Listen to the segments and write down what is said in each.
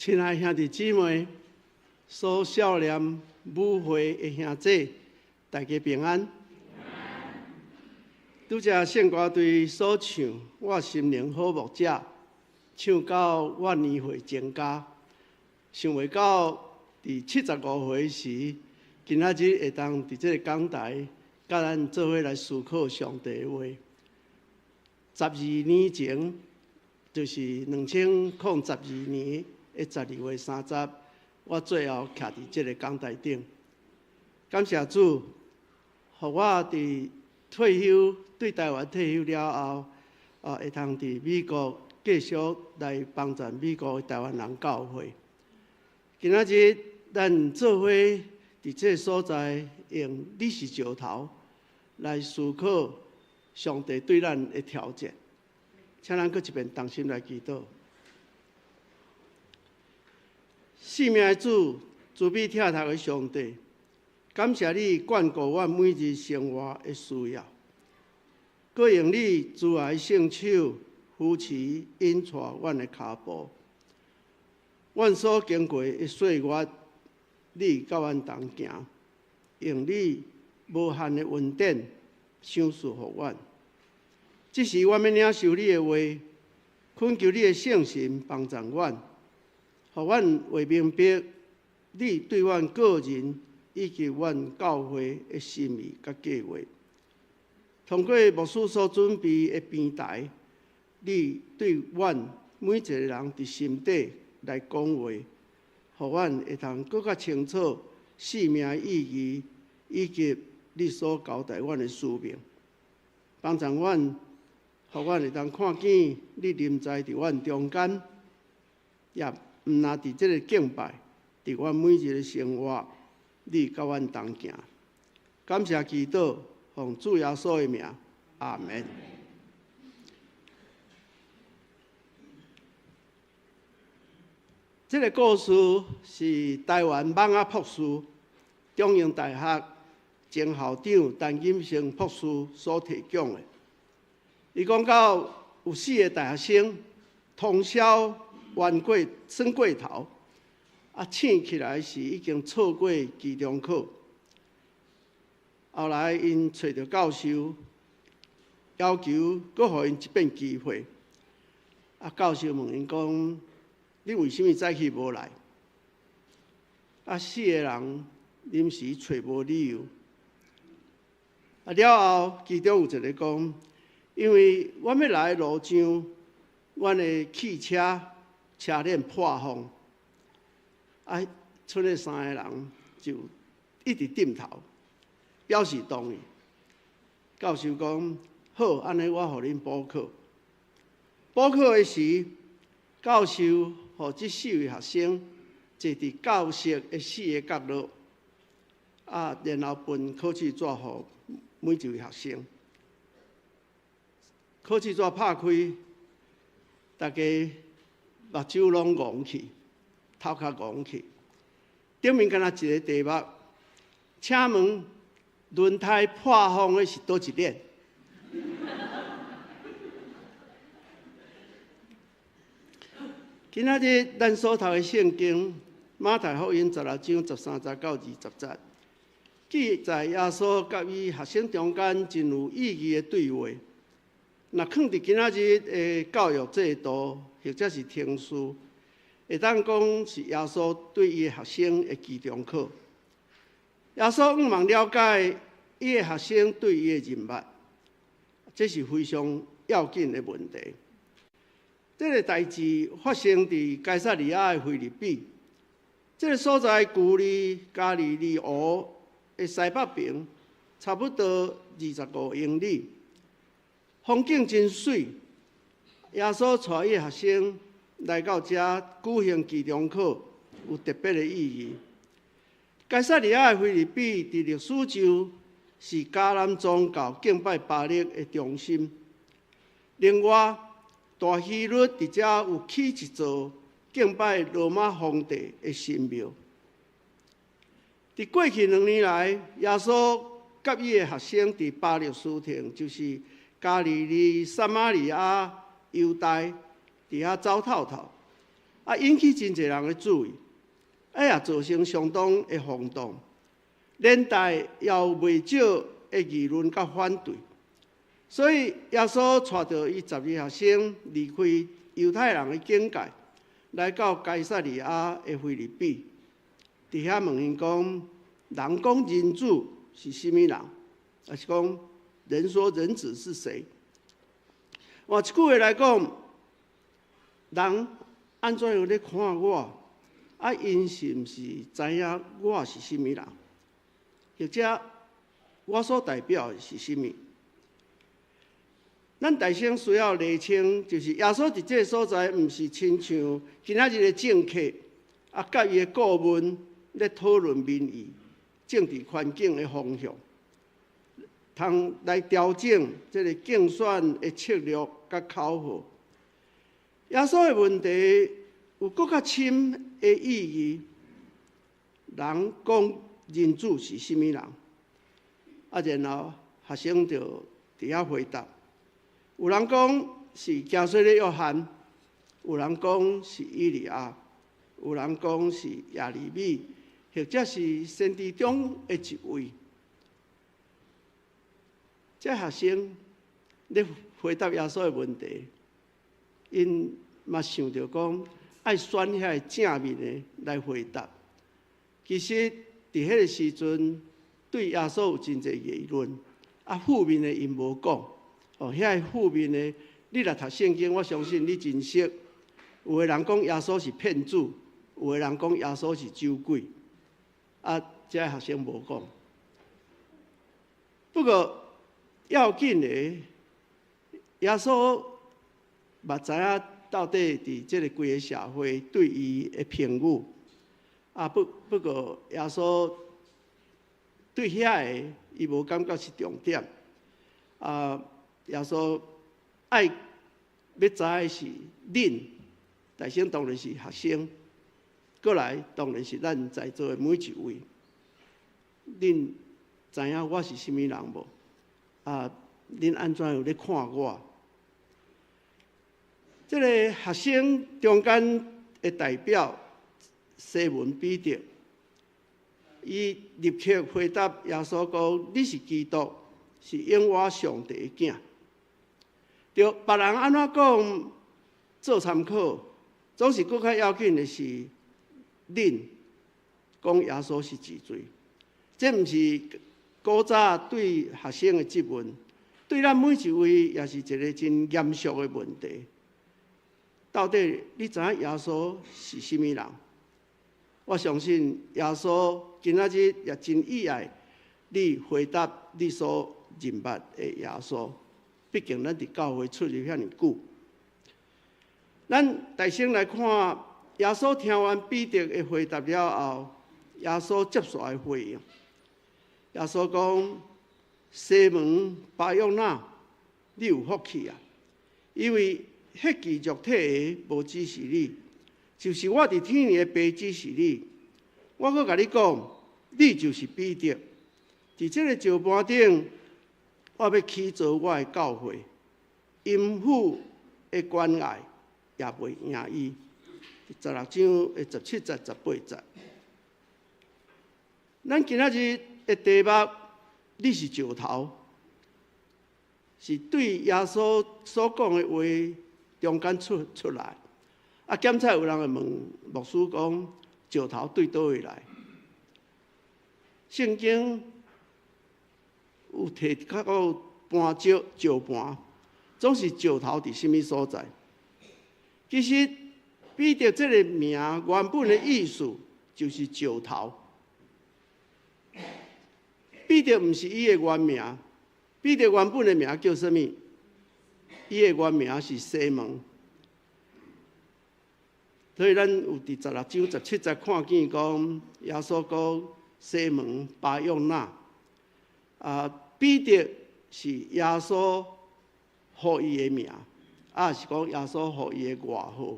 親愛兄弟姊妹，所少年舞會的兄弟，大家平安。拄才聖歌隊所唱《我心靈好牧者》，唱到我年歲增加，想袂到佇75歲時，今仔日會當佇這个講臺，佮咱做伙來思考上帝的話。12年前，就是2012年的12月30，我最後徛佇這个講臺頂。感謝主，予我佇退休，對台灣退休了後，會通佇美國繼續來幫助美國的台灣人教會。今仔日咱做伙佇這个所在，用你是石頭來思考上帝對咱的挑戰。請咱閣一遍同心來祈禱。生命的主，慈悲疼惜的上帝，感謝你眷顧阮每日生活的需要，閣用你慈愛聖手扶持引帶阮的跤步。阮所經過的歲月，你佮阮同行，用你無限的恩典賞賜予阮。這時，阮欲領受你的話，懇求你的聖神幫助阮，予阮會明白你對阮個人以及阮教會的心意佮計畫。通過牧師所準備的平台，你對阮每一個人佇心底來講話，予阮會通閣較清楚生命的意義，以及你所交代阮的使命，幫助阮，予阮會當看見你臨在佇阮中間，也毋但佇這个敬拜，佇阮每日的生活，你佮阮同行。感謝祈禱，奉主耶穌的名，阿門。這个故事是台灣蠓仔博士、中興大學前校長陳錦生博士所提供的。伊講到有四个大學生通宵玩過耍過頭，醒起來時已經錯過期中考。後來𪜶揣著教授，要求閣予𪜶一遍機會。教授問𪜶講：你為啥物早起無來？四個人臨時揣無理由。了後，其中有一个講：因為阮欲來的路上，阮的汽車車鏈破風。賰彼三个人就一直點頭，表示同意。教授講：好，按呢我予恁補考。補考的時，教授予這四位學生坐佇教室的四个角落，然後分考試紙予每一位學生。考試紙拍開，大家目睭攏戇去，頭殼戇去。頂面干焦一个題目，請問輪胎破風的是佗一鏈？今仔日咱所讀的聖經馬太福音16章13節到20節，記載耶穌佮伊學生中間真有意義的對話。若放佇今仔日的教育制度，或者是程序，會當講是耶穌對伊的學生的期中考。耶穌向望了解伊的學生對伊的認捌，這是非常要緊的問題。這个代誌發生佇該撒利亞的腓立比，這个所在距離加利利湖的西北邊差不多25英里，風景真媠。耶穌帶伊的學生來到遮舉行期中考，有特別的意義。該撒利亞的腓立比佇歷史上是迦南宗教敬拜巴力的中心。另外，大希律佇遮有起一座敬拜羅馬皇帝的神廟。佇過去2年來，耶穌佮伊的學生佇巴勒斯坦，就是加利利、撒瑪利亞、猶大，佇遐走透透。啊，引起真濟人的注意，啊也造成相當的轟動，連帶也有袂少的議論佮反對。所以耶穌帶著伊12學生離開猶太人的境界，來到該撒利亞的腓立比，佇遐問𪜶講：人講人子是啥物人？抑是講人說人子是誰？換一句話來講，人按怎樣咧看我？啊，𪜶是毋是知影我是啥物人？或者我所代表的是啥物？咱大先需要釐清，就是耶穌佇這个所在，毋是親像今仔日的政客，啊，佮伊的顧問咧討論民意、政治環境的方向，通來調整這個競選的策略佮口號。耶穌的問題有閣較深的意義。人講人子是啥物人？啊，然後學生就佇遐回答。有人講是行洗禮約翰，有人講是以利亞，有人講是耶利米，或者是先知中的一位。這學生咧回答耶穌的問題，𪜶嘛想著講愛選遐个正面的來回答。其實佇彼个時陣，對耶穌有真濟議論，啊，負面的𪜶無講。哦，遐個負面的，你若讀聖經，我相信你真熟。有的人講耶穌是騙子，有的人講耶穌是酒鬼，啊，這个學生無講。不過要緊的，耶穌嘛知影到底佇這个規个社會對伊的評語。啊，不過耶穌對遐个伊無感覺是重點。啊，耶穌愛欲知的是恁，大先當然是學生，過來當然是咱在座的每一位。恁知影我是啥物人無？啊，恁按怎樣咧看我？這个學生中間的代表西門彼得，伊立刻回答耶穌講：你是基督，是永活上帝的囝。著別人按怎講做參考，總是閣較要緊的是，恁講耶穌是幾罪？這毋是古早對學生的質問，對咱每一位也是一个真嚴肅的問題。到底你知影耶穌是啥物人？我相信耶穌今仔日也真意愛你回答你所認捌的耶穌。畢竟咱佇教會出入遐爾久，咱大先來看耶穌聽完彼得的回答了後，耶穌接續來回應。耶穌講：西門巴約拿，你有福氣啊！因為血氣肉體的無指示你，就是我佇天的父指示你。我閣共你講，你就是彼得。佇這个石盤頂，我欲起造我的教會，陰府的權礙也袂贏伊。16章的17節、18節。咱今仔日的題目，你是石頭，是對耶穌所講的話中間出來。啊，檢查有人會問牧師講，石頭對佗位來？聖經有提較到磐石、石盤，總是石頭佇啥物所在？其實彼得這个名原本的意思就是石頭。彼得毋是伊的原名，彼得原本的名叫啥物？伊的原名是西門。所以咱有佇16章17節看見講，耶穌講西門巴約拿，啊，彼得是耶穌予伊的名，啊是講耶穌予伊的外號。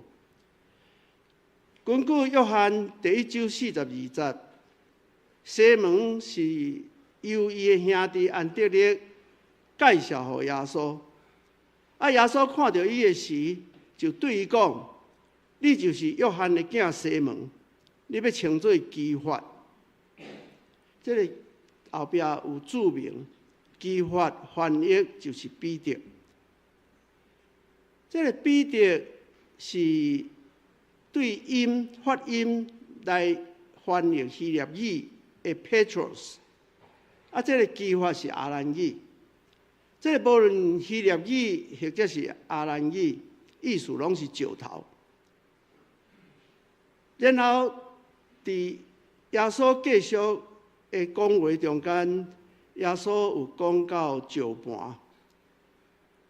根據約翰第一章42節，西門是由伊的兄弟安德烈介紹予耶穌。啊，耶穌看著伊的時，就對伊講：你就是約翰的囝西門，你欲稱做基法。這个後壁有注明，基法翻譯就是彼得。這个彼得是對音發音來翻譯希臘語的 Petros，啊，這个基法是亞蘭語。這个無論希臘語或者是亞蘭語，意思攏是石頭。然後，佇耶穌繼續的講話中間，耶穌有講到石盤，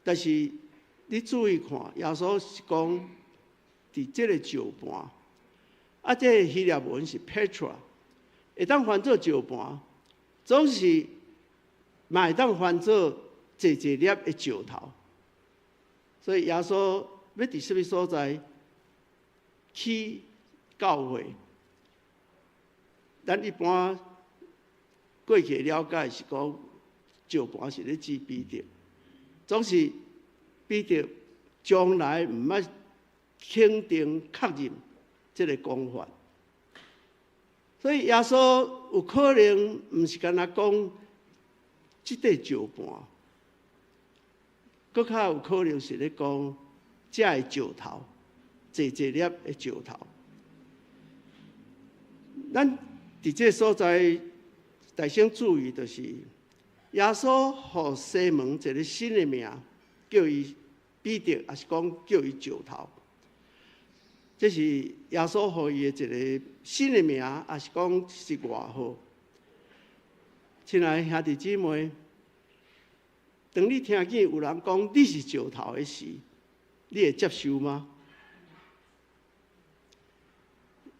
但是你注意看，耶穌是講佇這个石盤，啊，這个希臘文是 Petra，會當翻做石盤，總是嘛會當翻做濟濟粒的石頭。所以耶穌欲佇啥物所在起教會？咱一般過去的了解是講石盤是咧指彼得，總是彼得從來毋捌肯定確認這个講法，所以耶穌有可能毋是干焦講這塊石盤，閣較有可能是咧講這个石頭，濟濟粒的石頭。咱佇這个所在，大先注意，就是耶穌予西門一个新的名，叫伊彼得，抑是講叫伊石頭。這是耶穌予伊的一个新的名，抑是講是外號。親愛的兄弟姊妹，當你聽見有人講你是石頭的時，你會接受嗎？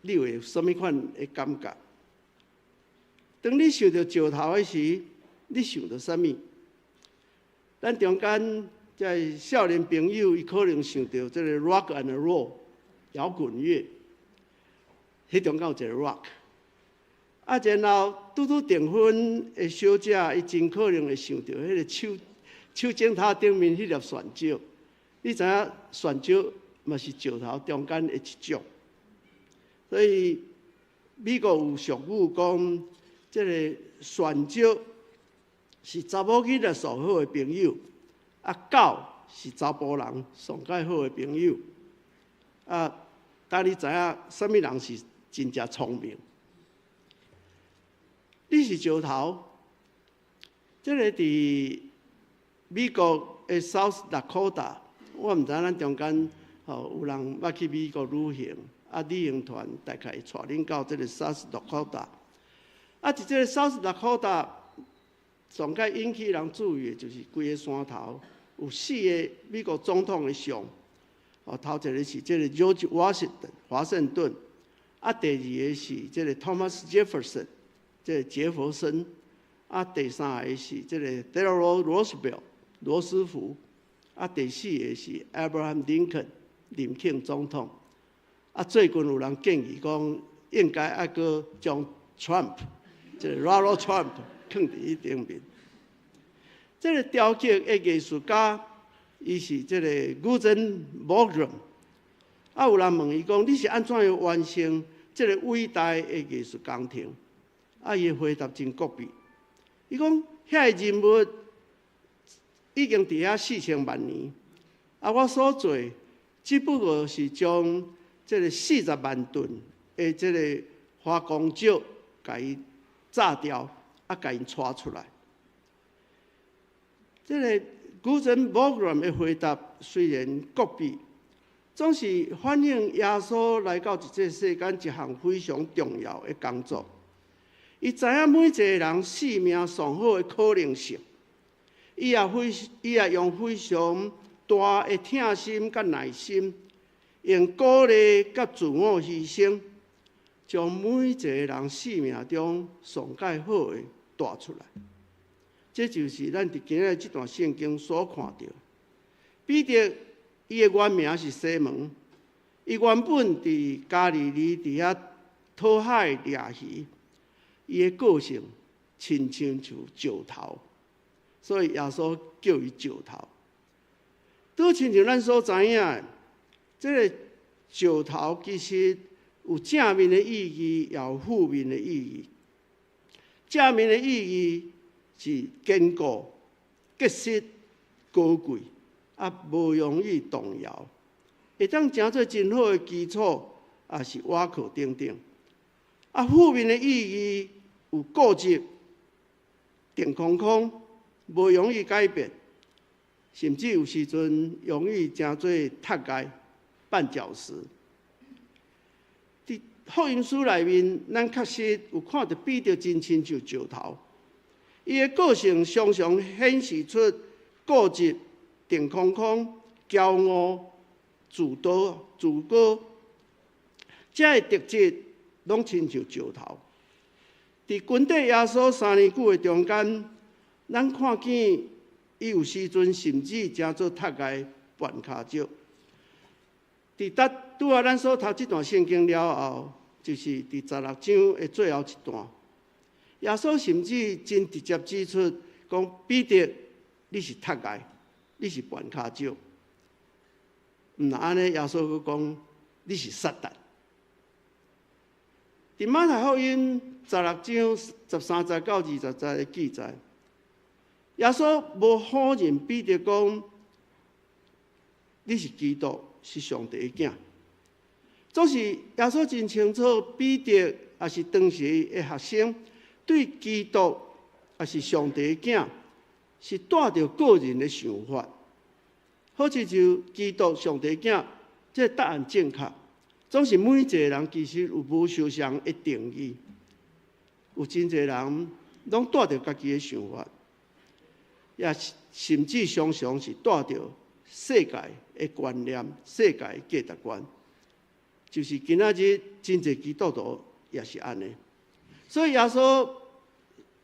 你會有啥物款的感覺？當你想著石頭的時，你想著啥物？咱中間這个少年朋友，伊可能想著這个 rock and roll 搖滾樂，彼中間有一个 rock。啊，然後拄拄訂婚的小姐，伊真可能會想著彼个手手指頭頂面彼粒旋石。你知影旋石嘛是石頭中間的一種。所以美國有俗語講，這个旋石是查某囡仔上好的朋友，啊狗是查埔人上蓋好的朋友。啊，當你知影啥物人是真正聰明？你是石頭，這个佇美國的 South Dakota，我毋知咱中間吼有人捌去美國旅行，啊，旅行團大概會帶恁到這个 South Dakota。啊，佇這个 South Dakota 上蓋引起人注意的，就是規个山頭有四个美國總統的像。哦，頭一个是這个 George Washington 華盛頓，啊，第二个是這个 Thomas Jefferson，這个傑弗森，啊，第三个是這个 Theodore Roosevelt 羅斯福，啊，第四个是 Abraham Lincoln 林肯總統。啊，最近有人建議講，應該愛閣將 Trump，這個 Donald Trump 囥佇彼頂面。這个雕刻的藝術家，伊是這个 Gutzon Borglum。啊，有人問伊講：你是按怎樣完成這个偉大的藝術工程？啊，伊回答真詭異。伊講：遐个人物已經佇遐4000萬年，啊，我所做只不過是將這个40萬噸的這个花崗石，共伊炸掉，啊，共𪜶帶出來。這个 Gutzon Borglum 的回答雖然詭異，總是反映耶穌來到這個世間一項非常重要的工作。伊知影每一个人性命上好的可能性，伊也用非常大的疼心佮耐心，用鼓勵佮自我犧牲，將每一个人性命中上蓋好的帶出來。這就是咱佇今日這段聖經所看著。彼得伊的原名是西門，伊原本佇加利利佇遐討海掠魚，伊的個性親親像石頭，所以耶穌叫伊石頭。拄親像咱所知影的，這个石頭其實有正面的意義，也有負面的意義。正面的意義是堅固、結實、高貴，啊，無容易動搖，會當成做真好的基礎，也是倚靠等等。啊，負面的意義有固執、定空空，無容易改變，甚至有時陣容易成做踢礙、絆腳石。佇福音書內面，咱確實有看著彼得真親像石頭，伊的個性常常顯示出固執、定空空、驕傲、自大、自高，這个特質攏親像石頭。佇跟綴耶穌3年久的中間，咱看見伊有時陣甚至成做踢礙絆跤石。佇拄拄仔咱所讀這段聖經了後，就是佇十六章的最後一段，耶穌甚至真直接指出，講彼得，你是踢礙，你是絆跤石。毋但按呢，耶穌閣講你是撒旦。佇馬太福音十六章13節到20節的記載，耶穌無否認彼得講你是基督，是上帝的囝。總是耶穌真清楚，彼得也是當時的學生，對基督也是上帝的囝，是帶著個人的想法。好親像基督上帝囝，這個答案正確。總是每一個人其實有無相仝的定義，有真濟人攏帶著家己的想法，也甚至常常是帶著世界的觀念、世界的價值觀。就是今仔日真濟基督徒也是按呢，所以耶穌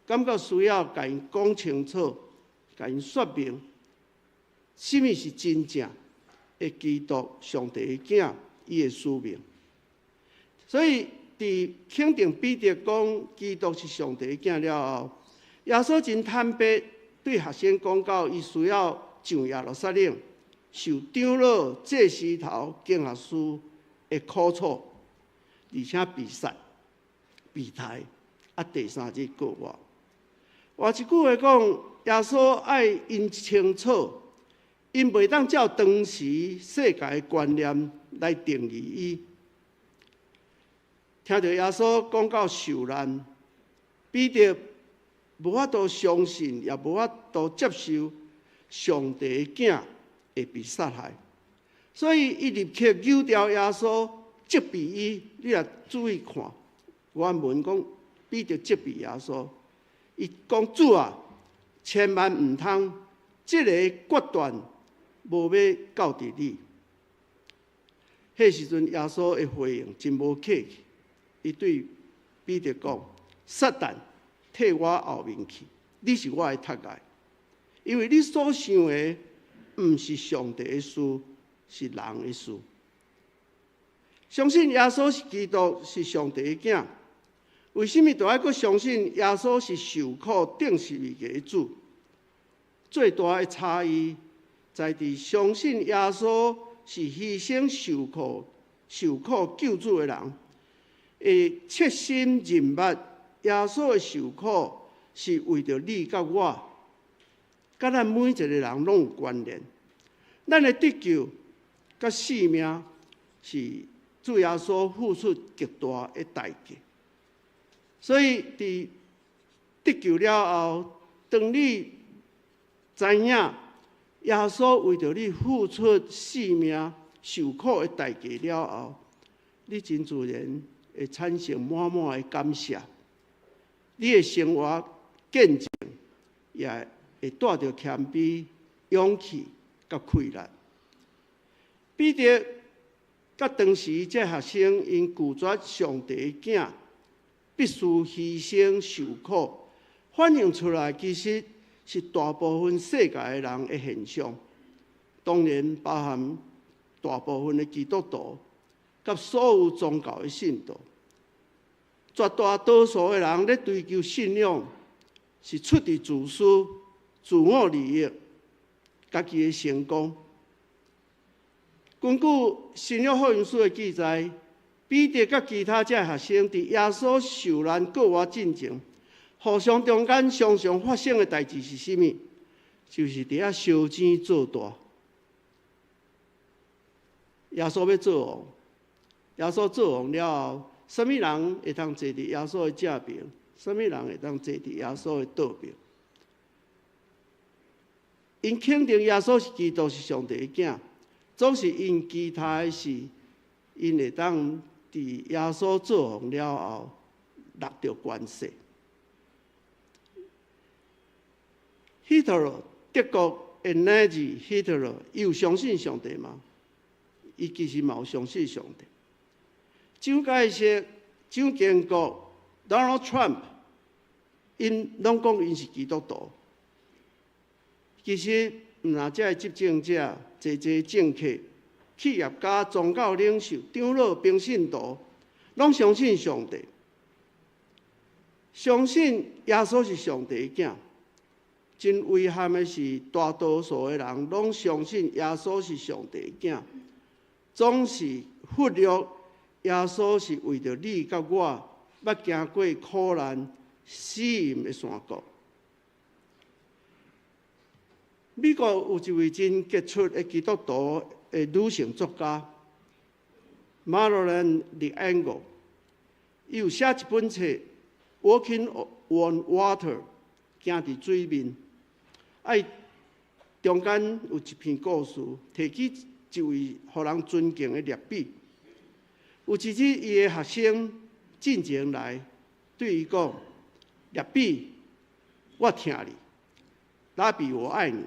感覺需要共𪜶講清楚，共𪜶說明，啥物是真正的基督上帝的囝，伊的使命。所以，佇肯定彼得講基督是上帝的囝了後，耶穌真坦白對學生講到，伊需要上耶路撒冷，受長老、祭司頭、經學師的苦楚，而且被殺、被刣，啊，第三日復活。換一句話講，耶穌愛𪜶清楚，𪜶袂當照當時世界的觀念來定義伊。聽著耶穌講到受難，彼得無法度相信，也無法度接受上帝的囝會被殺害，所以伊立刻丟掉耶穌，責備伊。你若注意看，原文講彼得責備耶穌，伊講主啊，千萬毋通，這个決斷無欲到佇你。彼時陣耶穌的回應真無客氣，伊對彼得講：撒旦，退我後面去，你是我的踢礙，因為你所想的毋是上帝的事，是人的事。相信耶穌是基督，是上帝的囝，為啥物都愛閣相信耶穌是受苦釘十字架的主？最大的差異在佇相信耶穌是犧牲受苦、受苦救主的人，會切身認捌耶穌的受苦是為著你佮我，佮咱每一個人攏有關聯。咱的得救佮性命是主耶穌付出極大的代價。所以，佇得救了後，當你知影耶穌為著你付出性命、受苦的代價了後，你真自然會產生滿滿的感謝。你的生活見證也會帶著謙卑、勇氣佮氣力。彼得佮當時這學生𪜶拒絕上帝的囝，必須犧牲受苦，反映出來其實是大部分世界的人的現象。當然包含大部分的基督徒佮所有宗教的信徒。絕大多數的人咧追求信仰，是出佇自私、自我利益、家己的成功。根據新約福音書的記載，彼得佮其他這學生佇耶穌受難過活進前，互相中間常常發生的代誌是啥物？就是佇遐相爭做大。耶穌欲做王，耶穌做王了後，啥物人會通坐佇耶穌的正爿？啥物人會當坐佇耶穌的倒爿？𪜶肯定耶穌是基督，是上帝的囝，總是𪜶期待的是，𪜶會當佇耶穌做王了後，搦著權勢。希特勒，德國的納粹希特勒，伊有相信上帝嗎？伊其實嘛有相信上帝。蔣介石、蔣經國、Donald Trump，𪜶攏講𪜶是基督徒。其實，毋但這个執政者、濟濟政客、企業家、宗教領袖、長老、平信徒，攏相信上帝，相信耶穌是上帝的囝。真遺憾的是，大多數的人攏相信耶穌是上帝的囝，總是忽略耶穌是為著你佮我，捌經過苦難、死蔭的山谷。美國有一位真傑出的基督徒的女性作家，Madeleine L'Engle，伊有寫一本冊《Walking on Water》，行佇水面。啊，伊中間有一篇故事，提起一位予人尊敬的拉比。有一日，伊的學生進前來對伊講：“拉比，我疼你，拉比，我愛你。”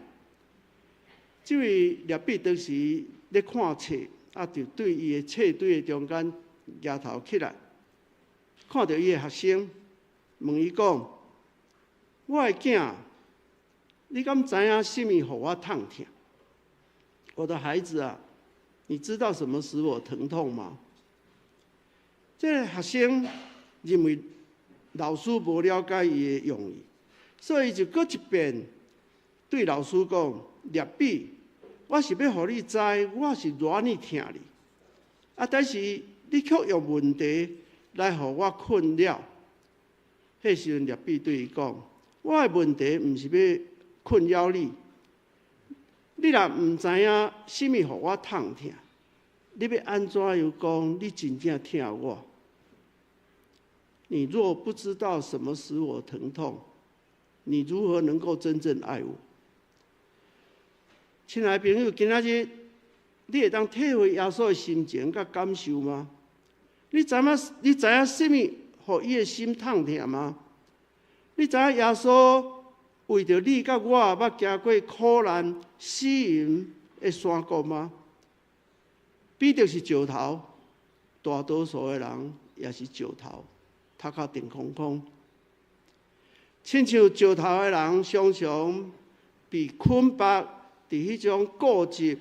這位拉比當時咧看冊，啊，就對伊的冊堆的中間舉頭起來，看著伊的學生，問伊講：“我的囝，你敢知影啥物予我痛疼？我的孩子啊，你知道什麼使我疼痛嗎？”這个學生認為老師無了解伊的用意，所以就閣一遍對老師講：“拉比，我是欲予你知，我是偌爾疼你。啊，但是你卻用問題來予我困擾。”彼時陣，拉比對伊講：“我的問題毋是欲困擾你。你若毋知影啥物予我痛疼，你欲按怎樣講？你真正疼我？你若不知道什麼使我疼痛，你如何能夠真正愛我？”親愛的朋友，今仔日你會當體會耶穌的心情佮感受嗎？你知影你知影啥物予伊的心痛疼嗎？你知影耶穌為著你佮我捌經過苦難、死蔭的山谷嗎？彼得是石頭，大多數的人也是石頭，頭殼定空空。親像石頭的人，常常被捆綁佇彼種固執、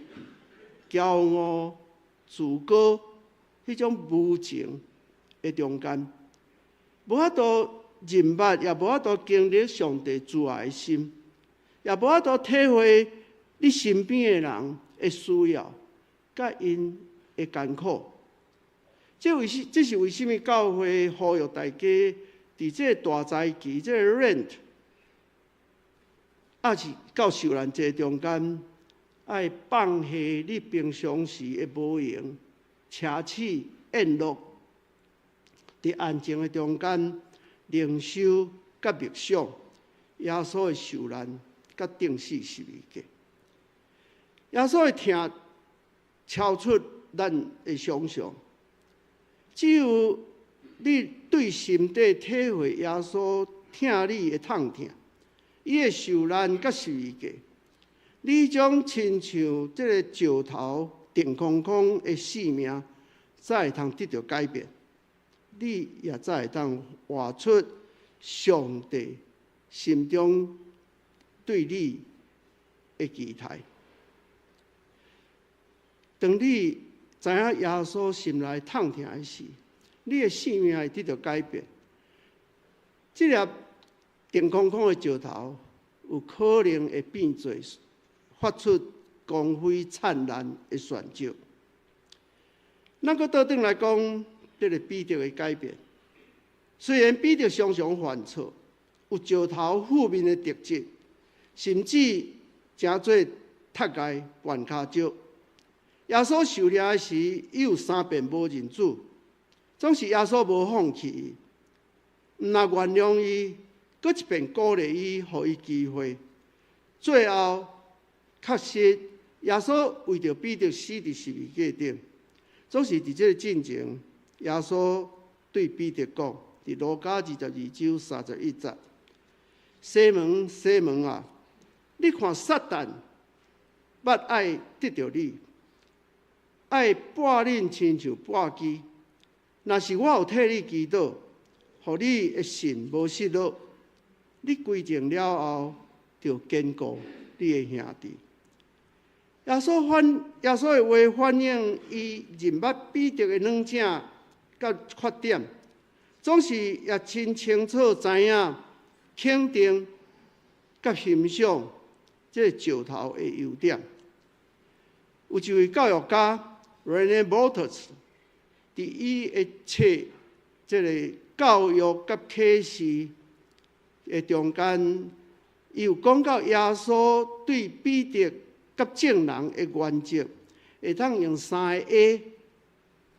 驕傲、自高彼種無情的中間，無法度認捌，也無法度經歷上帝慈愛的心，也無法度體會你身邊的人的需要，佮𪜶的艱苦。這是為啥物教會呼籲大家，佇這個大齋期，這个 Lent，抑是到受難節中間，愛放下你平常時的無閒、奢侈、宴樂，佇安靜的中間靈修佮默想耶穌的受難佮釘死十字架。耶穌的疼超出咱的想象，只有你對心底體會耶穌疼你的痛疼，伊的受難佮十字架，你將親像這个石頭定空空的生命，才會通得著改變，你也才會當活出上帝心中對你的期待。當你知影耶穌心內痛疼的時，你的生命會得著改變。這粒定空空的石頭，有可能會變做發出光輝燦爛的鑽石。咱閣倒轉來講，這个彼得的改變。雖然彼得常常犯錯，有石頭負面的特質，甚至成做踢礙絆跤石。耶穌受掠的時，伊有三遍無認主，總是耶穌無放棄伊，毋但原諒伊，閣一遍鼓勵伊，予伊機會。最後，確實耶穌為著彼得死佇十字架頂，總是佇這个進前，耶穌對彼得講，佇路加22章31節：西門，西門啊，你看撒旦欲愛得著你，愛掰恁親像掰枝。若是我有替你祈禱，予你的信無失落，你歸正了後，著堅固你的兄弟。耶穌的話反映伊認捌彼得的軟正佮缺點，總是也真清楚知影肯定佮欣賞這个石頭的優點。有一位教育家 René Wolters，佇伊的冊這个教育佮啟示的中間，伊有講到耶穌對彼得佮眾人的原則，會當用三个 A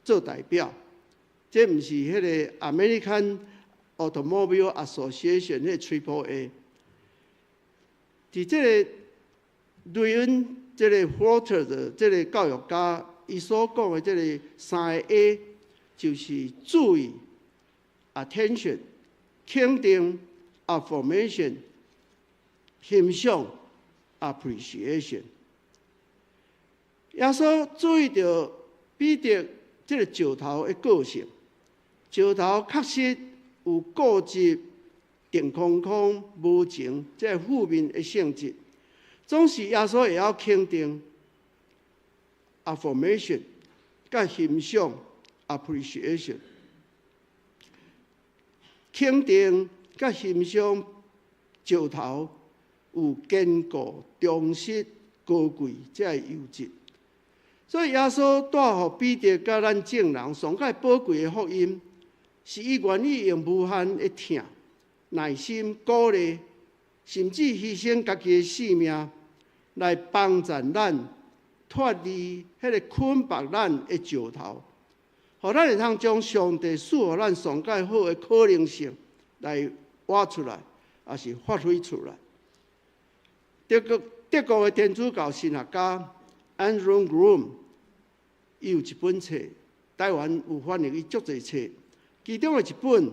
做代表。這毋是彼个 American Automobile Association 彼个 Triple A。佇這个瑞恩這个 Wolters 的這个教育家，伊所講的這个三个 A，就是注意 attention、肯定 affirmation、欣賞 appreciation。耶穌注意著彼得這个石頭的個性，石頭確實有固執、定空空、無情這个負面的性質，總是耶穌會曉肯定 affirmation，佮欣賞 appreciation，肯定佮欣賞石頭有堅固、忠實、高貴這个優質。所以耶穌帶予彼得佮咱眾人上蓋寶貴的福音，是伊願意用無限的疼、耐心、鼓勵，甚至犧牲家己的性命，來幫助咱脫離彼个捆綁咱的石頭，予咱會通將上帝賜予咱上蓋好的可能性來挖出來，抑是發揮出來。德國的天主教神學家 Anselm Grün，伊有一本冊，台灣有翻譯伊足濟冊，其中的一本，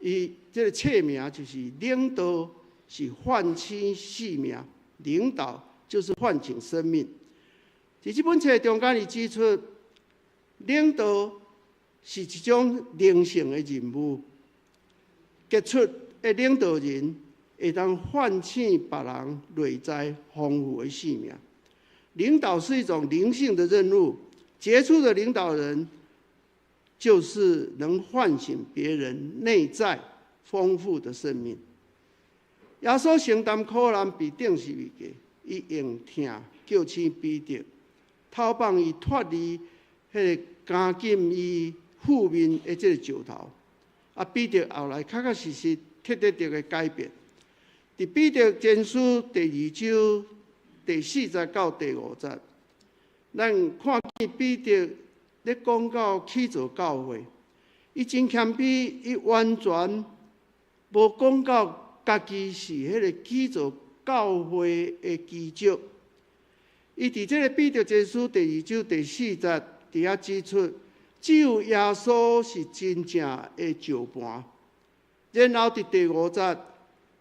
伊這个冊名就是《領導是喚醒生命》，領導就是喚醒生命。佇這本冊中間，伊指出，領導是一種靈性的任務，傑出的領導人會當喚醒別人內在豐富的生命。領導是一種靈性的任務，傑出的領導人就是能喚醒別人內在豐富的生命。耶穌承擔苦難被釘十字架，伊用疼叫醒彼得，透放伊脫離彼个監禁伊負面的這个石頭。啊，彼得後來確確實實徹徹底底的改變。佇彼得前書第二章第四節到第五節，咱看見彼得咧講到起造教會，伊真謙卑，伊完全無講到家己是彼个起造教會的基石。伊佇這个彼得前書第二章第四節佇遐指出，只有耶穌是真正的石盤。然後佇第五節，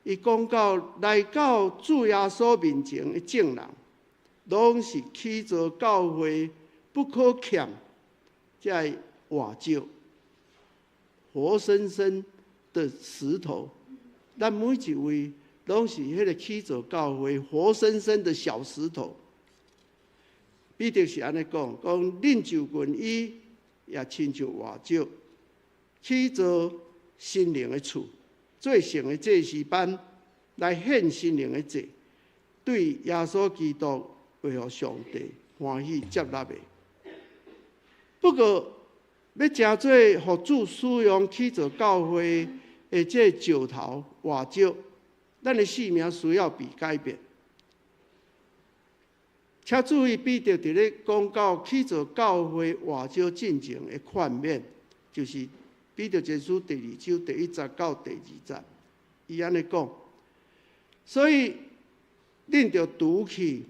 伊講到來到主耶穌面前的眾人，攏是起造教會不可欠這个活石，活生生的石頭。咱每一位攏是彼个起造教會活生生的小石頭。彼得是按呢講，講恁就近伊，也親像活石，起造心靈的厝，做聖的祭司班，來獻心靈的祭，對耶穌基督會予上帝歡喜接納的。不過，欲成做予主使用起造教會的這個石頭活石，咱的生命需要被改變。請注意，彼得佇咧講到起造教會活石進前的勸勉，就是彼得前書第二章第一節到第二節，伊按呢講。所以，恁著除去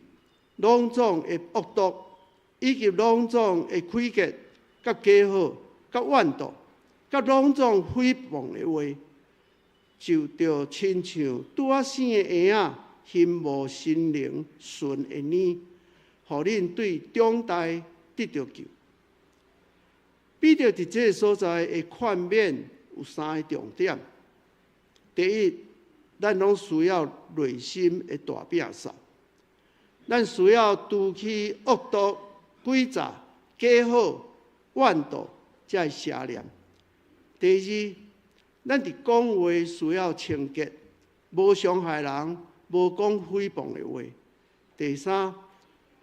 攏總的惡毒，以及攏總的詭計、佮假好、佮怨妒、佮攏總誹謗的話，就著親像拄仔生的嬰仔，欣慕心靈純的奶，予恁對長大得著救。彼得佇這个所在的勸勉有三个重點。第一，咱攏需要內心的大摒掃，咱需要除去惡毒、詭詐、假好、怨妒這个邪念。第二，咱佇講話需要清潔，無傷害人，無講誹謗的話。第三，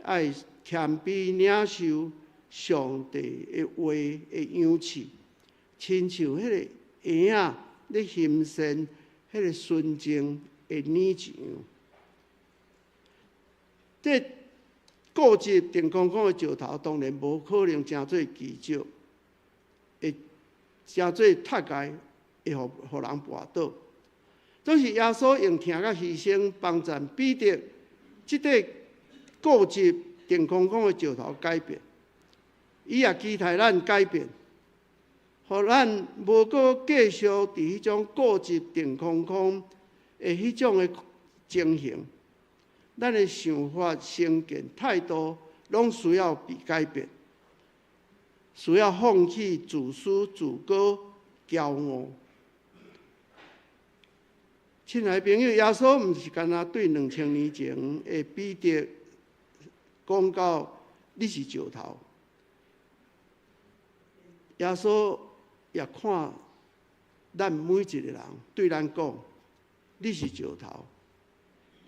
愛謙卑領受上帝的話的養賜，親像彼个嬰仔咧欣羨彼个純淨的奶一樣。這固執定空空的石頭，當然無可能成做奇蹟，會成做踢蓋，會予人跋倒。總是耶穌用疼佮犧牲幫助彼得，這塊固執定空空的石頭改變。伊也期待咱改變，予咱無閣繼續佇彼種固執定空空的彼種的情形。咱的想法、成見、態度，攏需要被改變，需要放棄自私、自高、驕傲。親愛的朋友，耶穌毋是干焦對2000年前的彼得講到你是石頭，耶穌也看咱每一個人對咱講，你是石頭。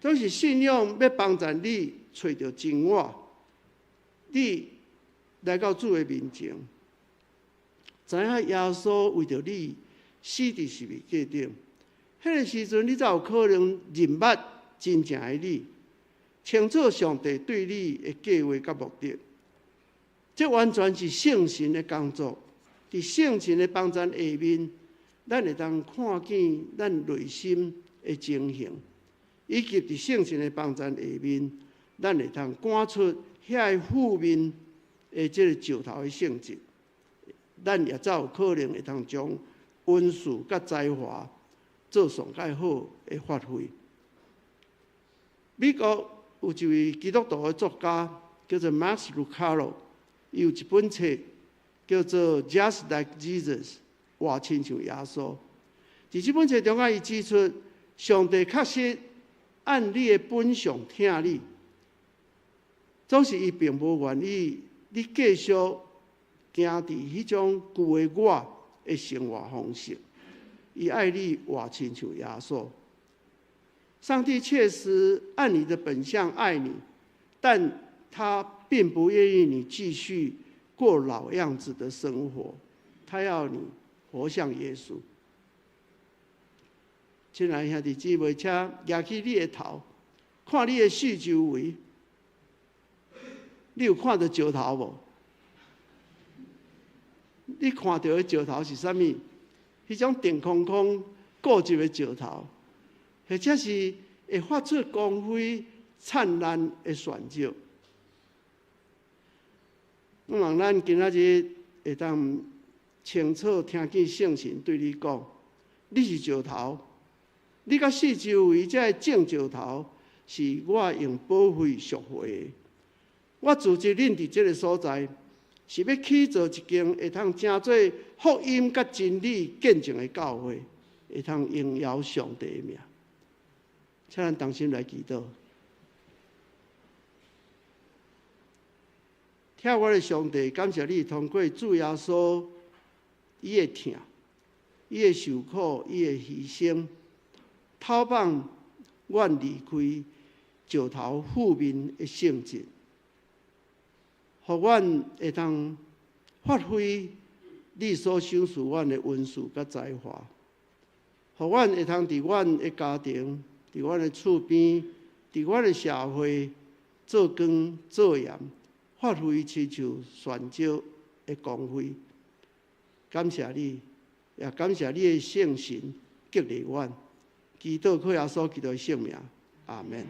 總是信仰欲幫助你揣著真我，你來到主的面前，知影耶穌為著你死佇十字架頂，彼个時陣你才有可能認捌真正的你，清楚上帝對你的計劃佮目的。這完全是聖神的工作，佇聖神的幫助下面，咱會當看見咱內心的情形，以及佇聖神的幫助下面，咱會當趕出遐个負面的這个石頭的性質，咱也才有可能會當將恩賜佮才華做上蓋好的發揮。美國有一位基督徒的作家叫做 Max Lucado，伊有一本冊叫做《Just Like Jesus》，活親像耶穌。佇這本冊中間，伊指出，上帝確實按你的本相疼你，總是伊並無願意你繼續行佇彼種舊的我的生活方式。伊愛你活親像耶穌。上帝確實按你的本相愛你，但他並不願意你繼續過老樣子的生活，他要你活像耶穌。親愛兄弟姊妹，請舉起你的頭，看你的四周圍，你有看著石頭無？你看著的石頭是啥物？彼種定空空固執的石頭，或者是會發出光輝燦爛的鑽石？我望咱今仔日會當清楚聽見聖神對你講：你是石頭，你佮四周圍這个眾石頭，是我用寶血贖回的。我組織恁佇這个所在，是欲起造一間會通成做福音佮真理見證的教會，會通榮耀上帝的名。請咱同心來祈禱。疼我的上帝，感謝你通過主耶穌，伊的疼，伊的受苦，伊的犧牲，透放阮離開石頭負面的性質，予阮會當發揮你所賞賜阮的恩賜佮才華，予阮會通佇阮的家庭、佇阮的厝邊、佇阮的社會做光做鹽，發揮親像旋石的光輝。感謝你，也感謝你的聖神激勵阮。祈禱靠耶穌基督的聖名，阿門。